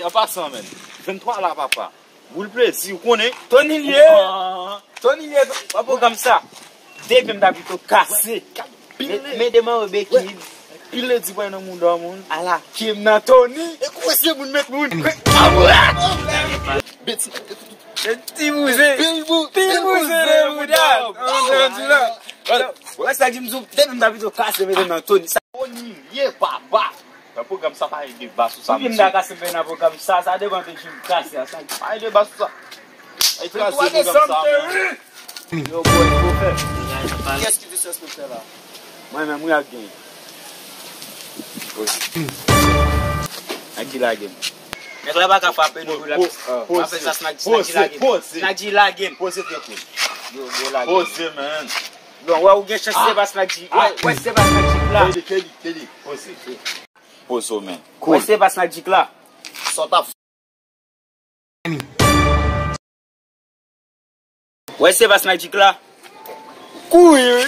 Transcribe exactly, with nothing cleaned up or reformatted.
An pasan, menn. Venntwa la, papa. Boul plezi, ou konnen. Tony l ye. Tony l ye. Wè pwogram sa. Depi m ta pito kase. Men, men deman yo bekib. Pil ledi pran nan mouda moun. Ala ke m nan Tony. E kou se moun met moun. Bèt. Ti bouze. Pil bou-, pil bouze nan mouda. Wè sa di m sou depi m ta pito kase mete nan Tony. Sa Tony ye papa. Nan pwogram sa pa gen deba sou sa. Depi m ta kase mete nan pwogram sa, sa depan de jou m kase a, sa. Pa gen deba sou sa. Ay kraze pwogram sa. Yo, boy, fò fè. Kiyès ki di sèspè la? Mwen menm, wi, ak gen. Ak ki lage m? Nèg la pa ka frape nou pou la. Pa fè sa, Snaky, Snaky lage m. Snaky lage m. Poze, trankil. Yo, yo lage m. Poze, man. Bon, wè, ou gen chans, se pa Snaky. Wè, wè, se pa Snaky la. Kede, kede, kede. Poze. Poze w, man. Wè, se pa Snaky la. Sa w t ap Wè, se pa Snaky la. Kouri, wi.